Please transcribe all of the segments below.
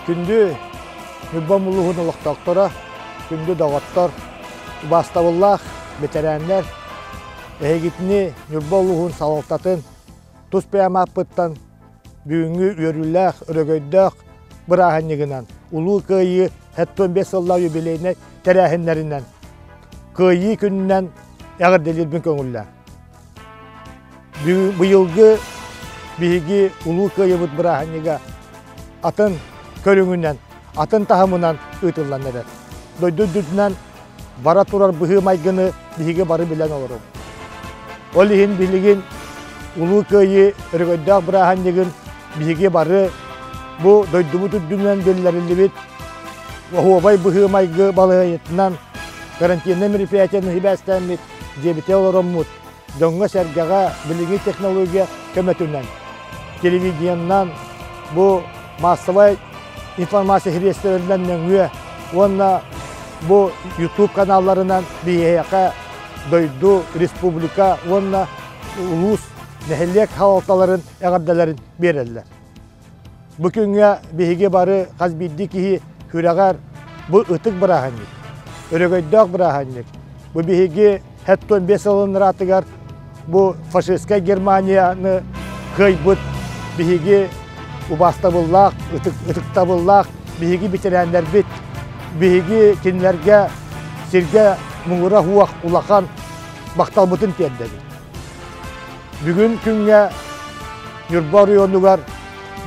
Күндү Ньурба улууһун олохтоохторо, күндү доҕоттор, убаастабыллаах бэтэрээннэр, эһигитини Ньурба улууһун салалтатын тус бэйэм ааппыттан бүгүҥҥү үөрүүлээх, өрөгөйдөөх бырааһынньыгынан Улуу Кыайыы 75 сыллаах юбилейнай тэрээһиннэринэн Кыайыы күнүнэн эҕэрдэлиирбин көҥүллээн. Быйылгы биһиги Улуу Кыайыбыт бырааһынньыга атын көрүҥүнэн, атын таһымынан ыытыллан эрэр. Дойду үрдүнэн бара турар быһыы-майгыны биһиги бары билэн олоробут. Ол иһин билигин Улуу Кыайыы өрөгөйдөөх бырааһынньыгын биһиги бары бу дойдубут үрдүнэн биллэриллибит оһуобай быһыы-майгы балаһыанньатынан карантиннай мероприятиены сибээстээммит дьиэбитигэр олороммут дьоҥҥо-сэргэҕэ билиҥҥи технология көмөтүнэн телевидениеннан бу массовай информация средстволарынан нөҥүө уонна бу YouTube каналларынан биһиэхэ дойду, республика уонна улуус, нэһилиэк салалталарын эҕэрдэлэрин биэрэллэр. Бу күҥҥэ биһиги бары хас биирдии киһи күрэҕэр бу ытык бырааһынньык, өрөгөйдөөх бырааһынньык. Бу биһиги 75 сылын ыраатыгар бу фашистскай Германияны кыайбыт биһиги убаастабыллаах, ытыктабыллаах биһиги бэтэрээннэрбит, биһиги кинилэргэ сиргэ муҥура суох улахан махталбытын тиэрдэбит. Бүгүн күҥҥэ Ньурба оройуонугар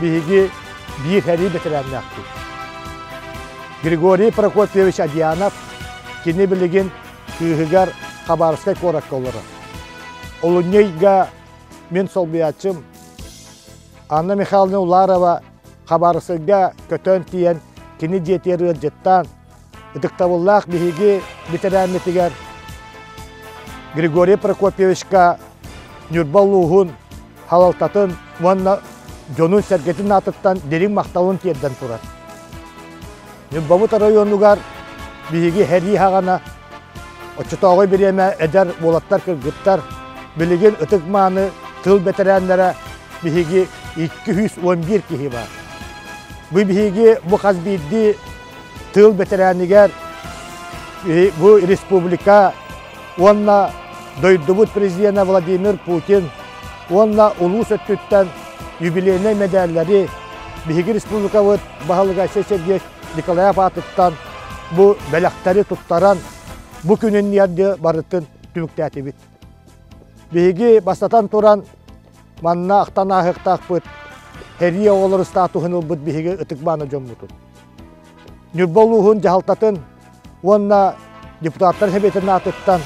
биһиги биир сэрии бэтэрээннээхпит. Григорий Прокопьевич Адьянов кини билигин кыыһыгар Хабаровскай куоракка олорор. Олунньу ыйга мин солбуйааччым Анна Михайловна Уларова Хабаровскайга көтөн тиийэн кини дьиэтигэр ыалдьыттаан Ытыктабыллаах биһиги бэтэрээммитигэр Григорий Прокопьевичка Ньурба улууһун салалтатын уонна дьонун-сэргэтин аатыттан дириҥ махталын тиэрдэн турар. Ньурбабыт оройуонугар биһиги сэрии саҕана оччотооҕу бириэмэ эдэр уолаттар, кыргыттар билигин ытык-мааны тыл бэтэрээннэрэ биһиги 211 киһи баар. Бу биһиги бу хас биирдии тыыл бэтэрээнигэр бу республика уонна дойдубут президенэ Владимир Путин уонна улуус өттүттэн юбилейнай мэдээллэри биһиги республикабыт баһылыга Айсен Сергеевич Николаев аатыттан бу бэлэхтэри туттаран бу күнүн барытын түмүктээтибит. Биһиги бастатан туран манна ахтан ааһыахтаахпыт сэрии оҕолору статуһун ылбыт биһиги ытык мааны дьоммутун. Ньурба улууһун дьаһалтатын уонна депутаттар сэбиэтин аатыттан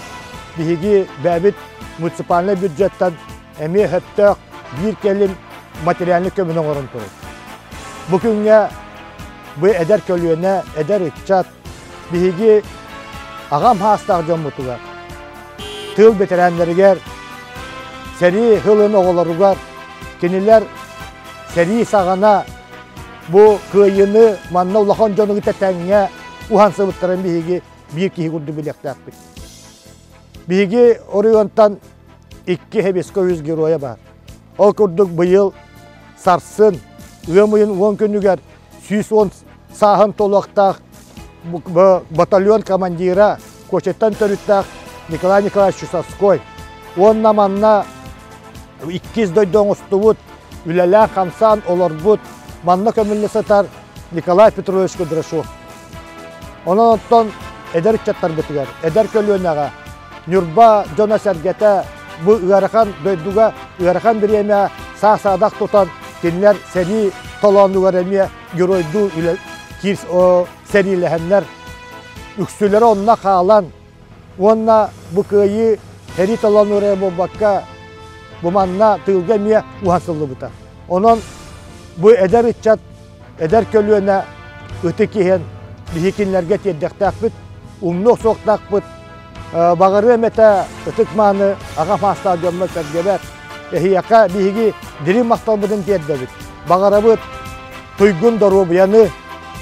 биһиги бэйэбит муниципальнай бюджеттан эмиэ сөптөөх биир кэлим материальнай көмөнү оҥорон турабыт. Бу күҥҥэ бу эдэр көлүөнэ, эдэр ыччат биһиги аҕам саастаах дьоммутугар, тыыл бэтэрээннэригэр, сэрии сылын оҕолоругар кинилэр сэрии саҕана Бу кыайыыны манна улахан дьону кытта тэҥҥэ уһансыбыттарын биһиги биир киһи курдук билиэхтээхпит. Биһиги оройуонтан икки Хебеско үс геройа баар. Ол курдук быйыл сарсын ыам ыйын 10 күнүгэр 110 сааһын толуохтаах батальон командира Кочеттан төрүттээх Николай Николаевич Чусовской уонна манна иккис дойду оҥостубут, үлэлээн-хамсаан олорбут, манна көмүллэ сытар Николай Петрович Кудряшов. Онон оттон эдэр ыччаттарбытыгар, эдэр көлүөнэҕэ Ньурба дьоно-сэргэтэ бу ыарахан дойдуга ыарахан бириэмэ саа-саадах тутан кинилэр сэрии толоонугар эмиэ геройдуу үлэ сэриилэһэннэр үксүлэрэ онно хаалан Уонна бу кыайыы сэрии толоонугар эрэ буолбакка, бу манна тыылга эмиэ уһансыллыбыта. Онон бу эдэр ыччат, эдэр көлүөнэ ытык иһэн биһи кинилэргэ тиэрдэхтээхпит, умнуох суохтаахпыт. Баҕарыам этэ ытык-мааны аҕа саастаах дьоммор-сэргэбэр, эһиэхэ биһиги дириҥ махталбытын тиэрдэбит. Баҕарабыт туйгун доруобуйаны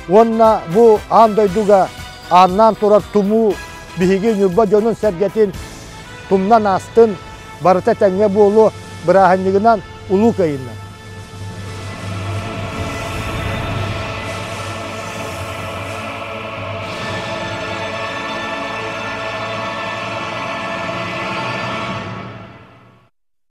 уонна бу аан дойдуга ааннаан турар тумуу биһиги Ньурба дьонун-сэргэтин тумнан аастын, барыта тэҥҥэ буолуо, бырааһынньыгынан Улуу Кыайыынан!